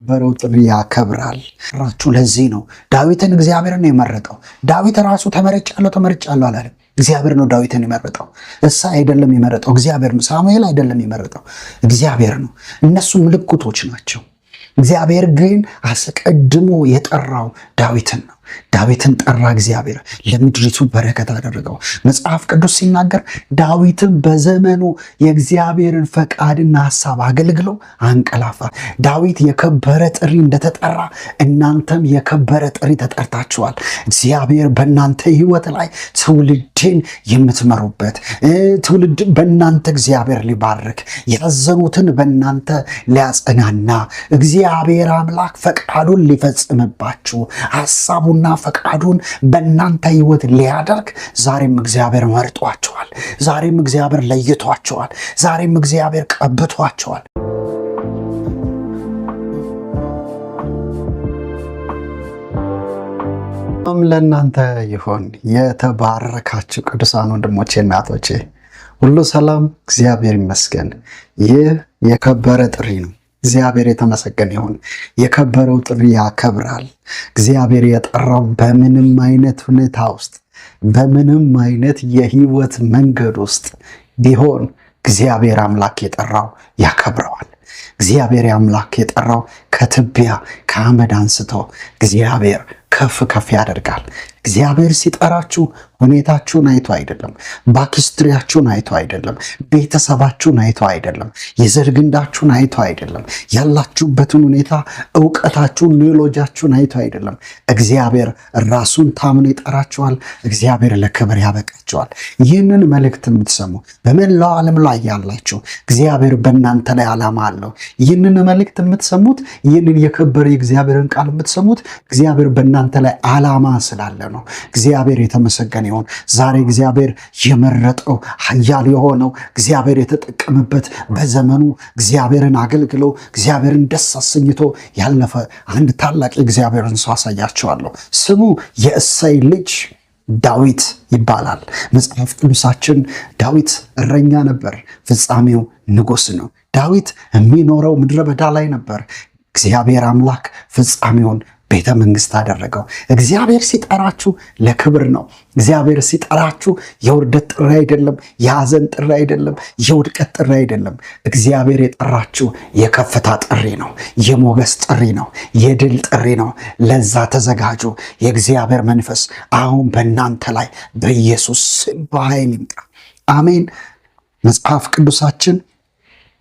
በረው ጥሪ ያከብራል ራችሁ። ለዚህ ነው ዳዊትን እግዚአብሔር ነው የመረጠው። ዳዊት ራሱ ተመርጫለሁ ተመርጫለሁ አላለም። እግዚአብሔር ነው ዳዊትን የመረጠው። እሳ አይደለም የመረጠው፣ እግዚአብሔር ነው። ሳሙኤል አይደለም የመረጠው፣ እግዚአብሔር ነው። እነሱ ምልክቶች ናቸው። እግዚአብሔር ግን አስቀድሞ የጠራው ዳዊትን ነው። ዳዊትን ጠራ እግዚአብሔር፣ ለምድሪቱ በረከት አደረገው። መጽሐፍ ቅዱስ ሲናገር ዳዊትን በዘመኑ የእግዚአብሔርን ፈቃድና ሐሳብ አገልግሎ አንቀላፋ። ዳዊት የከበረ ጥሪ እንደተጠራ እናንተም የከበረ ጥሪ ተጠርታችኋል። እግዚአብሔር በእናንተ ሕይወት ላይ ትውልድን የምትመሩበት ትውልድን በእናንተ እግዚአብሔር ሊባርክ፣ ያዘኑትን በእናንተ ሊያጸናና፣ እግዚአብሔር አምላክ ፈቃዱን ሊፈጽምባችሁ፣ ሐሳቡና ፈቃዱን በእናንተ ሕይወት ሊያደርግ ዛሬም እግዚአብሔር መርጧቸዋል። ዛሬም እግዚአብሔር ለይቷቸዋል። ዛሬም እግዚአብሔር ቀብቷቸዋል። ለእናንተ ይሁን። የተባረካችሁ ቅዱሳን ወንድሞቼ እናቶቼ ሁሉ ሰላም፣ እግዚአብሔር ይመስገን። ይህ የከበረ ጥሪ ነው። እግዚአብሔር የተመሰገነ ይሁን። የከበረው ጥሪ ያከብራል። እግዚአብሔር የጠራው በምንም አይነት ሁኔታ ውስጥ፣ በምንም አይነት የህይወት መንገድ ውስጥ ቢሆን እግዚአብሔር አምላክ የጠራው ያከብረዋል። እግዚአብሔር አምላክ የጠራው ከትቢያ ከአመድ አንስቶ እግዚአብሔር ከፍ ከፍ ያደርጋል። እግዚአብሔር ሲጠራችሁ ሁኔታችሁን አይቶ አይደለም፣ back history ያችሁን አይቶ አይደለም፣ ቤተሰባችሁን አይቶ አይደለም፣ የዘር ግንዳችሁን አይቶ አይደለም፣ ያላችሁበትን ሁኔታ፣ እውቀታችሁን፣ ኔሎጃችሁን አይቶ አይደለም። እግዚአብሔር ራሱን ታምኖ ይጠራችኋል። እግዚአብሔር ለክብር ያበቃችኋል። ይህንን መልእክት የምትሰሙ በመላው ዓለም ላይ ያላችሁ እግዚአብሔር በእናንተ ላይ ዓላማ አለው። ይህንን መልእክት የምትሰሙት፣ ይህንን የከበረ የእግዚአብሔርን ቃል የምትሰሙት እግዚአብሔር በእናንተ ላይ ዓላማ ስላለ ነው። እግዚአብሔር የተመሰገነ ይሁን። ዛሬ እግዚአብሔር የመረጠው፣ ኃያል የሆነው፣ እግዚአብሔር የተጠቀመበት፣ በዘመኑ እግዚአብሔርን አገልግሎ እግዚአብሔርን ደስ አሰኝቶ ያለፈ አንድ ታላቅ የእግዚአብሔርን ሰው አሳያቸዋለሁ። ስሙ የእሴይ ልጅ ዳዊት ይባላል። መጽሐፍ ቅዱሳችን ዳዊት እረኛ ነበር፣ ፍጻሜው ንጉሥ ነው። ዳዊት የሚኖረው ምድረ በዳ ላይ ነበር። እግዚአብሔር አምላክ ፍጻሜውን ቤተ መንግስት አደረገው። እግዚአብሔር ሲጠራችሁ ለክብር ነው። እግዚአብሔር ሲጠራችሁ የውርደት ጥሪ አይደለም፣ የሐዘን ጥሪ አይደለም፣ የውድቀት ጥሪ አይደለም። እግዚአብሔር የጠራችሁ የከፍታ ጥሪ ነው፣ የሞገስ ጥሪ ነው፣ የድል ጥሪ ነው። ለዛ ተዘጋጁ። የእግዚአብሔር መንፈስ አሁን በእናንተ ላይ በኢየሱስ ስም በኃይል ይምጣ። አሜን። መጽሐፍ ቅዱሳችን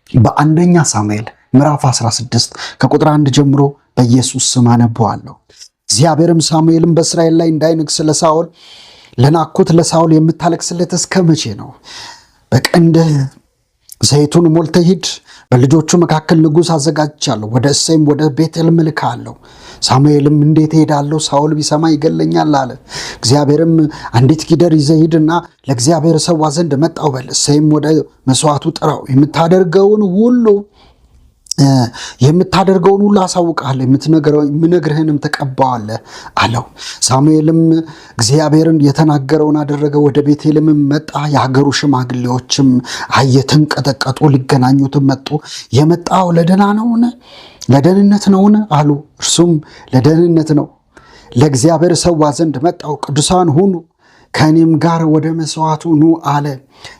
በአንደኛ ሳሙኤል ምዕራፍ 16 ከቁጥር 1 ጀምሮ በኢየሱስ ስም አነበዋለሁ። እግዚአብሔርም ሳሙኤልን በእስራኤል ላይ እንዳይነግሥ ለሳኦል ለናኩት ለሳኦል የምታለቅስለት እስከ መቼ ነው? በቀንድህ ዘይቱን ሞልተህ ሂድ፣ በልጆቹ መካከል ንጉሥ አዘጋጅቻለሁ፣ ወደ እሴይም ወደ ቤቴልም እልክሃለሁ። ሳሙኤልም እንዴት እሄዳለሁ? ሳኦል ቢሰማ ይገለኛል አለ። እግዚአብሔርም አንዲት ጊደር ይዘህ ሂድና ለእግዚአብሔር እሰዋ ዘንድ መጣሁ በል። እሴይም ወደ መስዋዕቱ ጥራው፣ የምታደርገውን ሁሉ አሳውቅሃለሁ፣ የምነግርህንም ተቀባዋለህ አለው። ሳሙኤልም እግዚአብሔርን የተናገረውን አደረገ። ወደ ቤቴልምም መጣ። የሀገሩ ሽማግሌዎችም አየ፣ ተንቀጠቀጡ፣ ሊገናኙትም መጡ። የመጣው ለደህና ነውን? ለደህንነት ነውን? አሉ። እርሱም ለደህንነት ነው፣ ለእግዚአብሔር ሰዋ ዘንድ መጣው። ቅዱሳን ሁኑ፣ ከእኔም ጋር ወደ መስዋዕቱ ኑ አለ።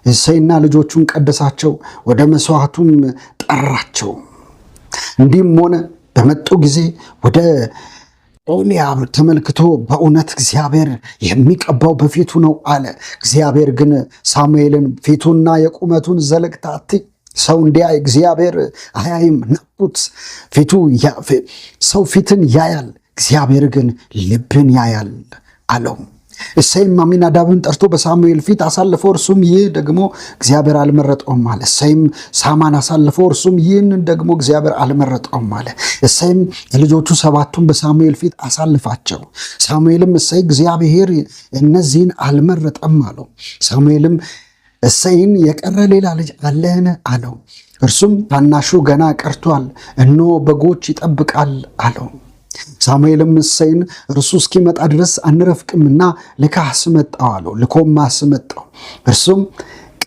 እሴይና ልጆቹን ቀደሳቸው፣ ወደ መስዋዕቱም ጠራቸው። እንዲህም ሆነ፣ በመጡ ጊዜ ወደ ኤልያብ ተመልክቶ በእውነት እግዚአብሔር የሚቀባው በፊቱ ነው አለ። እግዚአብሔር ግን ሳሙኤልን ፊቱና የቁመቱን ዘለግታ አትይ፣ ሰው እንዲያይ እግዚአብሔር አያይም። ናቁት። ፊቱ ሰው ፊትን ያያል፣ እግዚአብሔር ግን ልብን ያያል አለው። እሴይም አሚናዳብን ጠርቶ በሳሙኤል ፊት አሳልፎ እርሱም ይህ ደግሞ እግዚአብሔር አልመረጠውም አለ። እሴይም ሳማን አሳልፎ እርሱም ይህንን ደግሞ እግዚአብሔር አልመረጠውም አለ። እሴይም ልጆቹ ሰባቱን በሳሙኤል ፊት አሳልፋቸው። ሳሙኤልም እሴይ እግዚአብሔር እነዚህን አልመረጠም አለው። ሳሙኤልም እሴይን የቀረ ሌላ ልጅ አለህን አለው። እርሱም ታናሹ ገና ቀርቷል፣ እነሆ በጎች ይጠብቃል አለው። ሳሙኤልም እሴይን እርሱ እስኪመጣ ድረስ አንረፍቅምና ልከህ አስመጣው አለው። ልኮም አስመጣው። እርሱም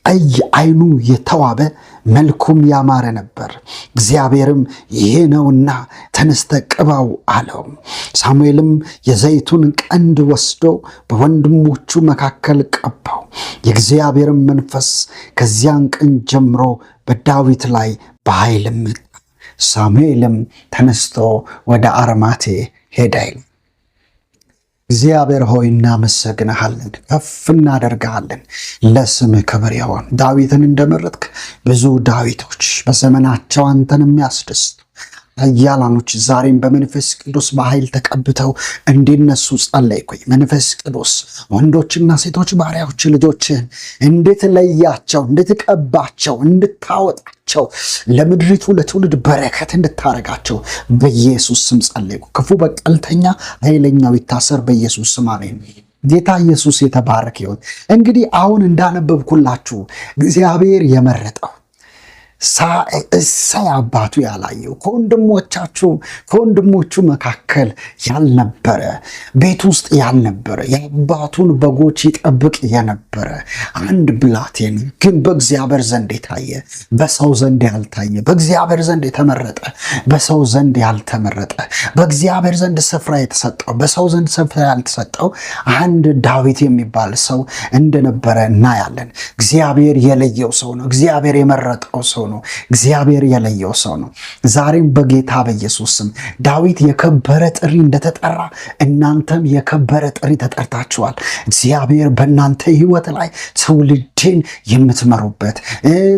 ቀይ፣ ዓይኑ የተዋበ፣ መልኩም ያማረ ነበር። እግዚአብሔርም ይህ ነውና ተነስተ ቅባው አለው። ሳሙኤልም የዘይቱን ቀንድ ወስዶ በወንድሞቹ መካከል ቀባው። የእግዚአብሔርም መንፈስ ከዚያን ቀን ጀምሮ በዳዊት ላይ በኃይል መጣ። ሳሙኤልም ተነስቶ ወደ አርማቴ ሄደ። እግዚአብሔር ሆይ እናመሰግንሃለን፣ ከፍ እናደርግሃለን። ለስምህ ክብር ይሁን። ዳዊትን እንደመረጥክ ብዙ ዳዊቶች በዘመናቸው አንተን የሚያስደስቱ ኃያላኖች ዛሬም በመንፈስ ቅዱስ በኃይል ተቀብተው እንዲነሱ ጸለይኩኝ። መንፈስ ቅዱስ ወንዶችና ሴቶች ባሪያዎች ልጆችህን እንድትለያቸው፣ እንድትቀባቸው፣ እንድታወጣቸው ለምድሪቱ ለትውልድ በረከት እንድታረጋቸው በኢየሱስ ስም ጸለይኩ። ክፉ በቀልተኛ ኃይለኛው ይታሰር በኢየሱስ ስም አሜን። ጌታ ኢየሱስ የተባረከ ይሁን። እንግዲህ አሁን እንዳነበብኩላችሁ እግዚአብሔር የመረጠው እሰይ አባቱ ያላየው ከወንድሞቻችሁ ከወንድሞቹ መካከል ያልነበረ ቤት ውስጥ ያልነበረ የአባቱን በጎች ይጠብቅ የነበረ አንድ ብላቴና ግን በእግዚአብሔር ዘንድ የታየ በሰው ዘንድ ያልታየ፣ በእግዚአብሔር ዘንድ የተመረጠ በሰው ዘንድ ያልተመረጠ፣ በእግዚአብሔር ዘንድ ስፍራ የተሰጠው በሰው ዘንድ ስፍራ ያልተሰጠው አንድ ዳዊት የሚባል ሰው እንደነበረ እናያለን። እግዚአብሔር የለየው ሰው ነው። እግዚአብሔር የመረጠው ሰው ነው። እግዚአብሔር የለየው ሰው ነው። ዛሬም በጌታ በኢየሱስ ስም ዳዊት የከበረ ጥሪ እንደተጠራ እናንተም የከበረ ጥሪ ተጠርታችኋል። እግዚአብሔር በእናንተ ሕይወት ላይ ትውልድን የምትመሩበት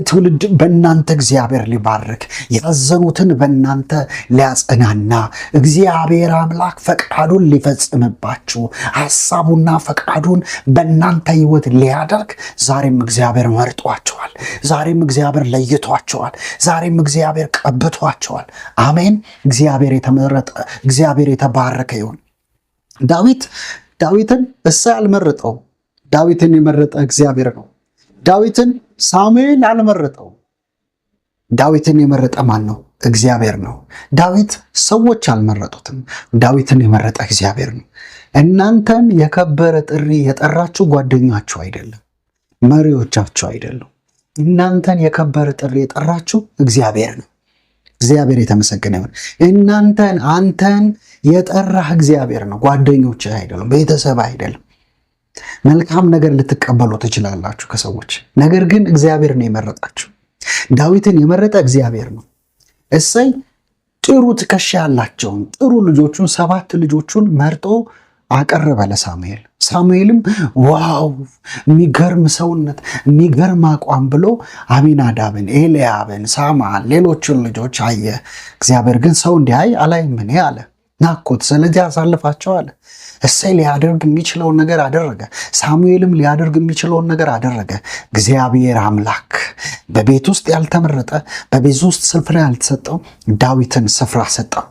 ትውልድ በእናንተ እግዚአብሔር ሊባርክ፣ ያዘኑትን በእናንተ ሊያጸናና፣ እግዚአብሔር አምላክ ፈቃዱን ሊፈጽምባችሁ፣ ሀሳቡና ፈቃዱን በእናንተ ሕይወት ሊያደርግ ዛሬም እግዚአብሔር መርጧቸዋል። ዛሬም እግዚአብሔር ለይቷቸዋል። ዛሬም እግዚአብሔር ቀብቷቸዋል። አሜን። እግዚአብሔር የተመረጠ እግዚአብሔር የተባረከ ይሁን። ዳዊትን እሰይ አልመረጠው። ዳዊትን የመረጠ እግዚአብሔር ነው። ዳዊትን ሳሙኤል አልመረጠው። ዳዊትን የመረጠ ማን ነው? እግዚአብሔር ነው። ዳዊት ሰዎች አልመረጡትም። ዳዊትን የመረጠ እግዚአብሔር ነው። እናንተን የከበረ ጥሪ የጠራችሁ ጓደኛችሁ አይደለም፣ መሪዎቻችሁ አይደለም። እናንተን የከበረ ጥሪ የጠራችሁ እግዚአብሔር ነው። እግዚአብሔር የተመሰገነ ይሁን። እናንተን አንተን የጠራህ እግዚአብሔር ነው። ጓደኞች አይደለም፣ ቤተሰብ አይደለም። መልካም ነገር ልትቀበሉ ትችላላችሁ ከሰዎች፣ ነገር ግን እግዚአብሔር ነው የመረጣችሁ። ዳዊትን የመረጠ እግዚአብሔር ነው። እሰይ ጥሩ ትከሻ ያላቸውን ጥሩ ልጆቹን 7 ልጆቹን መርጦ አቀረበ ለሳሙኤል። ሳሙኤልም wow የሚገርም ሰውነት፣ የሚገርም አቋም ብሎ አሚናዳብን፣ ኤልያብን፣ ሳማን ሌሎችን ልጆች አየ። እግዚአብሔር ግን ሰው እንዲያይ አላይም እኔ አለ። ናኩት፣ ስለዚህ አሳልፋቸው አለ። እሰይ ሊያደርግ የሚችለውን ነገር አደረገ። ሳሙኤልም ሊያደርግ የሚችለውን ነገር አደረገ። እግዚአብሔር አምላክ በቤት ውስጥ ያልተመረጠ፣ በቤት ውስጥ ስፍራ ያልተሰጠው ዳዊትን ስፍራ ሰጠው።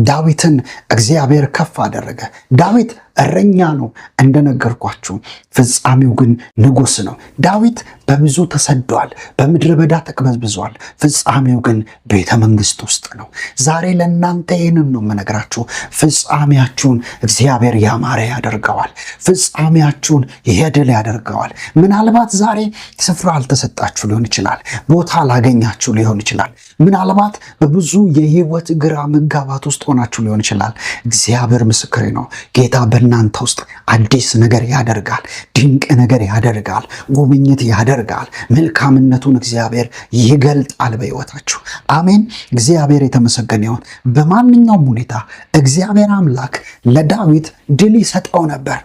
ዳዊትን እግዚአብሔር ከፍ አደረገ። ዳዊት እረኛ ነው እንደነገርኳችሁ፣ ፍጻሜው ግን ንጉሥ ነው። ዳዊት በብዙ ተሰዷል፣ በምድረ በዳ ተቅበዝብዟል። ፍጻሜው ግን ቤተ መንግስት ውስጥ ነው። ዛሬ ለእናንተ ይህንን ነው የምነግራችሁ። ፍጻሜያችሁን እግዚአብሔር ያማረ ያደርገዋል። ፍጻሜያችሁን የድል ያደርገዋል። ምናልባት ዛሬ ስፍራ አልተሰጣችሁ ሊሆን ይችላል። ቦታ አላገኛችሁ ሊሆን ይችላል። ምናልባት በብዙ የህይወት ግራ መጋባት ውስጥ ሆናችሁ ሊሆን ይችላል። እግዚአብሔር ምስክሬ ነው። ጌታ በእናንተ ውስጥ አዲስ ነገር ያደርጋል። ድንቅ ነገር ያደርጋል። ጉብኝት ያደርጋል። መልካምነቱን እግዚአብሔር ይገልጣል በህይወታችሁ። አሜን። እግዚአብሔር የተመሰገነ ይሁን። በማንኛውም ሁኔታ እግዚአብሔር አምላክ ለዳዊት ድል ይሰጠው ነበር።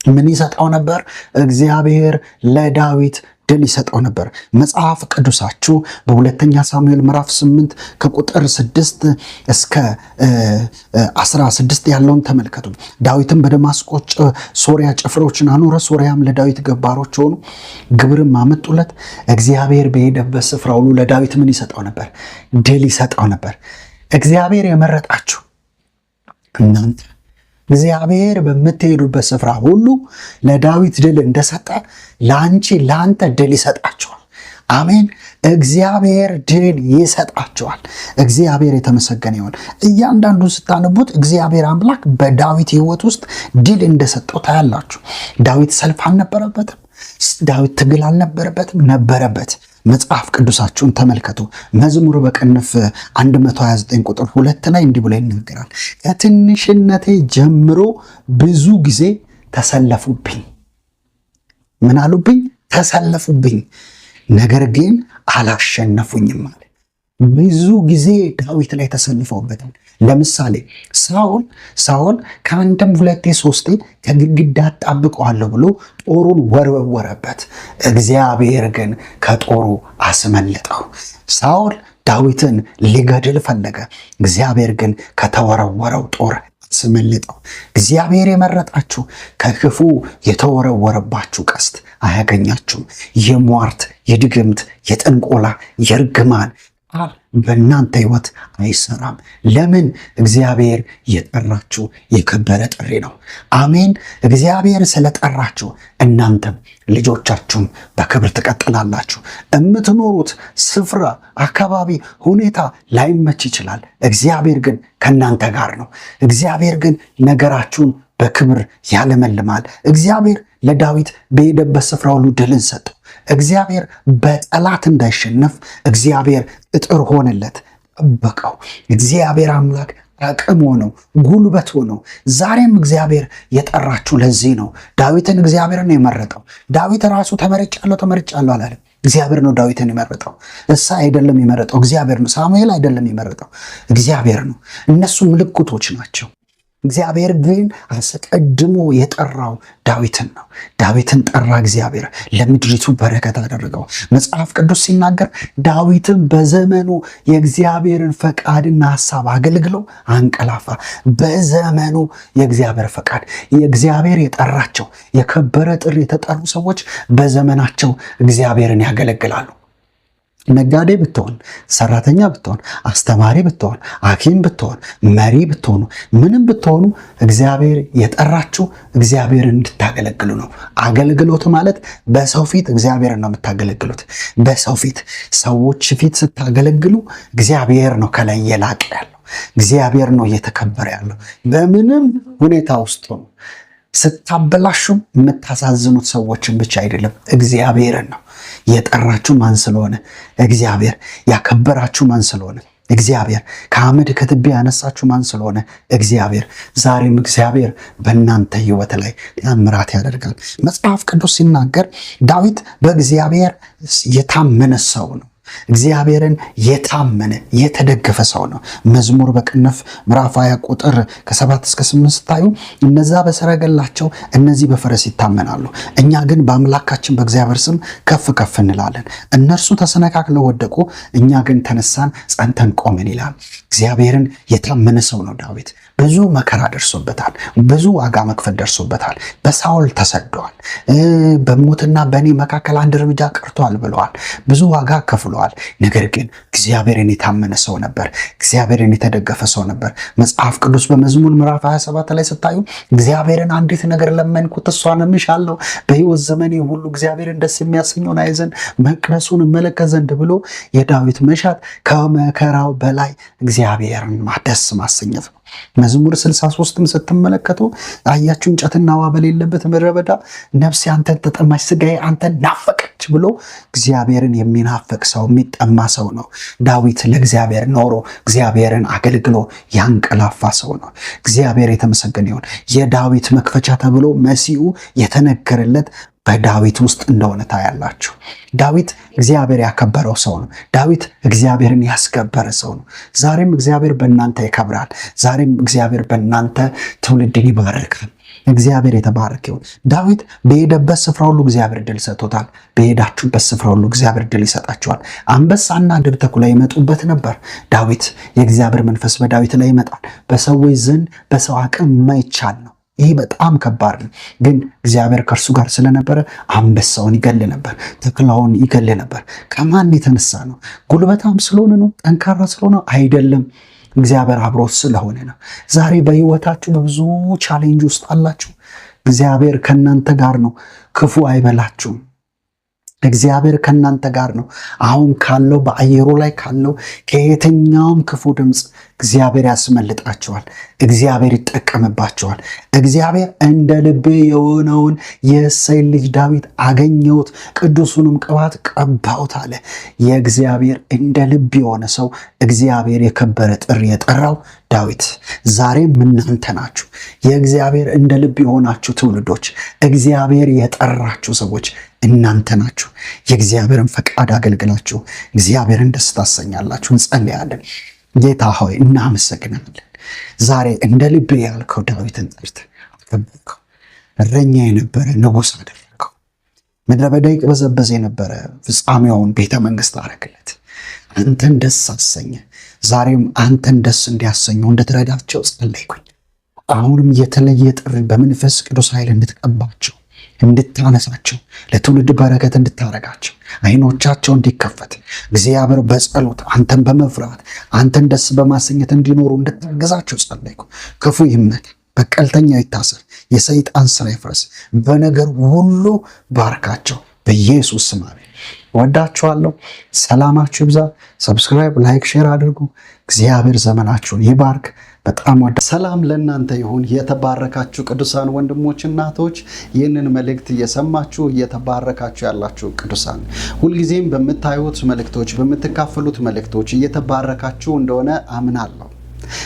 ምን ይሰጠው ነበር? እግዚአብሔር ለዳዊት ድል ይሰጠው ነበር። መጽሐፍ ቅዱሳችሁ በሁለተኛ ሳሙኤል ምዕራፍ 8 ከቁጥር 6 እስከ 16 ያለውን ተመልከቱ። ዳዊትም በደማስቆ ሶሪያ ጭፍሮችን አኖረ። ሶሪያም ለዳዊት ገባሮች ሆኑ፣ ግብርም አመጡለት። እግዚአብሔር በሄደበት ስፍራ ሁሉ ለዳዊት ምን ይሰጠው ነበር? ድል ይሰጠው ነበር። እግዚአብሔር የመረጣችሁ እናንተ እግዚአብሔር በምትሄዱበት ስፍራ ሁሉ ለዳዊት ድል እንደሰጠ ለአንቺ ለአንተ ድል ይሰጣቸዋል። አሜን። እግዚአብሔር ድል ይሰጣቸዋል። እግዚአብሔር የተመሰገነ ይሁን። እያንዳንዱን ስታነቡት እግዚአብሔር አምላክ በዳዊት ሕይወት ውስጥ ድል እንደሰጠው ታያላችሁ። ዳዊት ሰልፍ አልነበረበትም። ዳዊት ትግል አልነበረበትም። ነበረበት። መጽሐፍ ቅዱሳችሁን ተመልከቱ። መዝሙር በቅንፍ 129 ቁጥር 2 ላይ እንዲህ ብሎ ይናገራል። ከትንሽነቴ ጀምሮ ብዙ ጊዜ ተሰለፉብኝ። ምን አሉብኝ? ተሰለፉብኝ፣ ነገር ግን አላሸነፉኝም አለ። ብዙ ጊዜ ዳዊት ላይ ተሰልፈውበታል። ለምሳሌ ሳውል ከአንድም ሁለቴ ሶስቴ ከግድግዳ አጣብቀዋለሁ ብሎ ጦሩን ወረወረበት። እግዚአብሔር ግን ከጦሩ አስመለጠው። ሳውል ዳዊትን ሊገድል ፈለገ። እግዚአብሔር ግን ከተወረወረው ጦር አስመለጠው። እግዚአብሔር የመረጣችሁ ከክፉ የተወረወረባችሁ ቀስት አያገኛችሁም። የሟርት፣ የድግምት፣ የጥንቆላ፣ የርግማን ቃል በእናንተ ሕይወት አይሰራም። ለምን? እግዚአብሔር የጠራችሁ የከበረ ጥሪ ነው። አሜን። እግዚአብሔር ስለጠራችሁ እናንተም ልጆቻችሁም በክብር ትቀጥላላችሁ። የምትኖሩት ስፍራ፣ አካባቢ፣ ሁኔታ ላይመች ይችላል። እግዚአብሔር ግን ከእናንተ ጋር ነው። እግዚአብሔር ግን ነገራችሁን በክብር ያለመልማል። እግዚአብሔር ለዳዊት በሄደበት ስፍራ ሁሉ ድልን ሰጠው። እግዚአብሔር በጠላት እንዳይሸነፍ እግዚአብሔር ቅጥር ሆነለት፣ ጠበቀው። እግዚአብሔር አምላክ አቅም ሆነው ጉልበት ሆነው። ዛሬም እግዚአብሔር የጠራችሁ ለዚህ ነው። ዳዊትን እግዚአብሔር ነው የመረጠው። ዳዊት ራሱ ተመርጫለሁ ተመርጫለሁ አላለም። እግዚአብሔር ነው ዳዊትን የመረጠው። እሳ አይደለም የመረጠው፣ እግዚአብሔር ነው። ሳሙኤል አይደለም የመረጠው፣ እግዚአብሔር ነው። እነሱ ምልክቶች ናቸው። እግዚአብሔር ግን አስቀድሞ የጠራው ዳዊትን ነው። ዳዊትን ጠራ እግዚአብሔር፣ ለምድሪቱ በረከት አደረገው። መጽሐፍ ቅዱስ ሲናገር ዳዊትን በዘመኑ የእግዚአብሔርን ፈቃድና ሐሳብ አገልግሎ አንቀላፋ። በዘመኑ የእግዚአብሔር ፈቃድ፣ የእግዚአብሔር የጠራቸው የከበረ ጥሪ የተጠሩ ሰዎች በዘመናቸው እግዚአብሔርን ያገለግላሉ። ነጋዴ ብትሆን፣ ሰራተኛ ብትሆን፣ አስተማሪ ብትሆን፣ ሐኪም ብትሆን፣ መሪ ብትሆኑ፣ ምንም ብትሆኑ እግዚአብሔር የጠራችሁ እግዚአብሔርን እንድታገለግሉ ነው። አገልግሎት ማለት በሰው ፊት እግዚአብሔርን ነው የምታገለግሉት። በሰው ፊት፣ ሰዎች ፊት ስታገለግሉ እግዚአብሔር ነው ከላይ የላቀ ያለው፣ እግዚአብሔር ነው እየተከበረ ያለው። በምንም ሁኔታ ውስጥ ነው ስታበላሹም የምታሳዝኑት ሰዎችን ብቻ አይደለም፣ እግዚአብሔርን ነው። የጠራችሁ ማን ስለሆነ? እግዚአብሔር። ያከበራችሁ ማን ስለሆነ? እግዚአብሔር። ከአመድ ከትቢያ ያነሳችሁ ማን ስለሆነ? እግዚአብሔር። ዛሬም እግዚአብሔር በእናንተ ሕይወት ላይ ተአምራት ያደርጋል። መጽሐፍ ቅዱስ ሲናገር ዳዊት በእግዚአብሔር የታመነ ሰው ነው። እግዚአብሔርን የታመነ የተደገፈ ሰው ነው። መዝሙር በቅንፍ ምዕራፍ 20 ቁጥር ከ7 እስከ 8 ስታዩ እነዛ በሰረገላቸው እነዚህ በፈረስ ይታመናሉ፣ እኛ ግን በአምላካችን በእግዚአብሔር ስም ከፍ ከፍ እንላለን። እነርሱ ተሰነካክለው ወደቁ፣ እኛ ግን ተነሳን ጸንተን ቆምን ይላል። እግዚአብሔርን የታመነ ሰው ነው ዳዊት። ብዙ መከራ ደርሶበታል። ብዙ ዋጋ መክፈል ደርሶበታል። በሳውል ተሰደዋል። በሞትና በእኔ መካከል አንድ እርምጃ ቀርቷል ብለዋል። ብዙ ዋጋ ከፍለዋል። ነገር ግን እግዚአብሔርን የታመነ ሰው ነበር። እግዚአብሔርን የተደገፈ ሰው ነበር። መጽሐፍ ቅዱስ በመዝሙር ምዕራፍ 27 ላይ ስታዩ እግዚአብሔርን አንዲት ነገር ለመንኩት፣ እሷንም እሻለሁ፣ በሕይወት ዘመኔ ሁሉ እግዚአብሔርን ደስ የሚያሰኘውን አይ ዘንድ መቅደሱን እመለከት ዘንድ ብሎ የዳዊት መሻት ከመከራው በላይ እግዚአብሔርን ደስ ማሰኘት ነው። መዝሙር 63ም ስትመለከቱ አያችሁ፣ እንጨትና ውሃ በሌለበት ምድረ በዳ ነፍሴ አንተን ተጠማች፣ ስጋዬ አንተን ናፈቀች ብሎ እግዚአብሔርን የሚናፍቅ ሰው የሚጠማ ሰው ነው። ዳዊት ለእግዚአብሔር ኖሮ እግዚአብሔርን አገልግሎ ያንቀላፋ ሰው ነው። እግዚአብሔር የተመሰገነ ይሁን። የዳዊት መክፈቻ ተብሎ መሲሁ የተነገረለት በዳዊት ውስጥ እንደሆነ ታያላችሁ። ዳዊት እግዚአብሔር ያከበረው ሰው ነው። ዳዊት እግዚአብሔርን ያስከበረ ሰው ነው። ዛሬም እግዚአብሔር በእናንተ ይከብራል። ዛሬም እግዚአብሔር በእናንተ ትውልድን ይባርካል። እግዚአብሔር የተባረከ ይሁን። ዳዊት በሄደበት ስፍራ ሁሉ እግዚአብሔር ድል ሰጥቶታል። በሄዳችሁበት ስፍራ ሁሉ እግዚአብሔር ድል ይሰጣችኋል። አንበሳና ድብ ተኩላ ይመጡበት ነበር። ዳዊት የእግዚአብሔር መንፈስ በዳዊት ላይ ይመጣል። በሰዎች ዘንድ በሰው አቅም የማይቻል ነው። ይህ በጣም ከባድ ነው። ግን እግዚአብሔር ከእርሱ ጋር ስለነበረ አንበሳውን ይገል ነበር፣ ተኩላውን ይገል ነበር። ከማን የተነሳ ነው? ጉልበታም ስለሆነ ነው? ጠንካራ ስለሆነ አይደለም። እግዚአብሔር አብሮት ስለሆነ ነው። ዛሬ በሕይወታችሁ በብዙ challenge ውስጥ አላችሁ። እግዚአብሔር ከእናንተ ጋር ነው። ክፉ አይበላችሁም። እግዚአብሔር ከእናንተ ጋር ነው። አሁን ካለው በአየሩ ላይ ካለው ከየትኛውም ክፉ ድምፅ እግዚአብሔር ያስመልጣቸዋል። እግዚአብሔር ይጠቀምባቸዋል። እግዚአብሔር እንደ ልቤ የሆነውን የእሴይን ልጅ ዳዊት አገኘሁት፣ ቅዱሱንም ቅባት ቀባሁት አለ። የእግዚአብሔር እንደ ልብ የሆነ ሰው እግዚአብሔር የከበረ ጥሪ የጠራው ዳዊት፣ ዛሬም እናንተ ናችሁ። የእግዚአብሔር እንደ ልብ የሆናችሁ ትውልዶች፣ እግዚአብሔር የጠራችሁ ሰዎች እናንተ ናችሁ። የእግዚአብሔርን ፈቃድ አገልግላችሁ እግዚአብሔርን ደስ ታሰኛላችሁ። እንጸልያለን። ጌታ ሆይ እናመሰግናለን። ዛሬ እንደ ልብ ያልከው ዳዊትን ጠርተህ አከበርከው። እረኛ የነበረ ንጉሥ አደረገው። ምድረ በዳ ይቅበዘበዝ የነበረ ፍጻሜውን ቤተ መንግስት አረግለት። አንተን ደስ አሰኘ። ዛሬም አንተን ደስ እንዲያሰኙ እንድትረዳቸው ጸለይኩኝ። አሁንም የተለየ ጥሪ በመንፈስ ቅዱስ ኃይል እንድትቀባቸው፣ እንድታነሳቸው፣ ለትውልድ በረከት እንድታረጋቸው፣ አይኖቻቸው እንዲከፈት እግዚአብሔር በጸሎት አንተን በመፍራት አንተን ደስ በማሰኘት እንዲኖሩ እንድታገዛቸው ጸለይኩ። ክፉ ይመታ፣ በቀልተኛ ይታሰር፣ የሰይጣን ስራ ይፍረስ። በነገር ሁሉ ባርካቸው በኢየሱስ ስም አሜን። ወዳችኋለሁ። ሰላማችሁ ይብዛ። Subscribe፣ like፣ share አድርጉ። እግዚአብሔር ዘመናችሁን ይባርክ። በጣም ወደ ሰላም ለእናንተ ይሁን። የተባረካችሁ ቅዱሳን ወንድሞች፣ እናቶች፣ ይህንን መልእክት እየሰማችሁ እየተባረካችሁ ያላችሁ ቅዱሳን፣ ሁልጊዜም በምታዩት መልእክቶች፣ በምትካፈሉት መልእክቶች እየተባረካችሁ እንደሆነ አምናለሁ።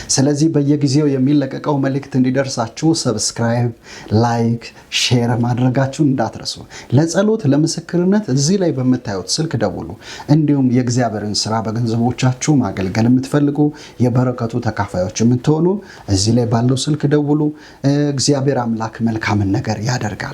ስለዚህ በየጊዜው የሚለቀቀው መልእክት እንዲደርሳችሁ subscribe፣ like፣ share ማድረጋችሁን እንዳትረሱ። ለጸሎት ለምስክርነት እዚህ ላይ በምታዩት ስልክ ደውሉ። እንዲሁም የእግዚአብሔርን ስራ በገንዘቦቻችሁ ማገልገል የምትፈልጉ፣ የበረከቱ ተካፋዮች የምትሆኑ እዚህ ላይ ባለው ስልክ ደውሉ። እግዚአብሔር አምላክ መልካምን ነገር ያደርጋል።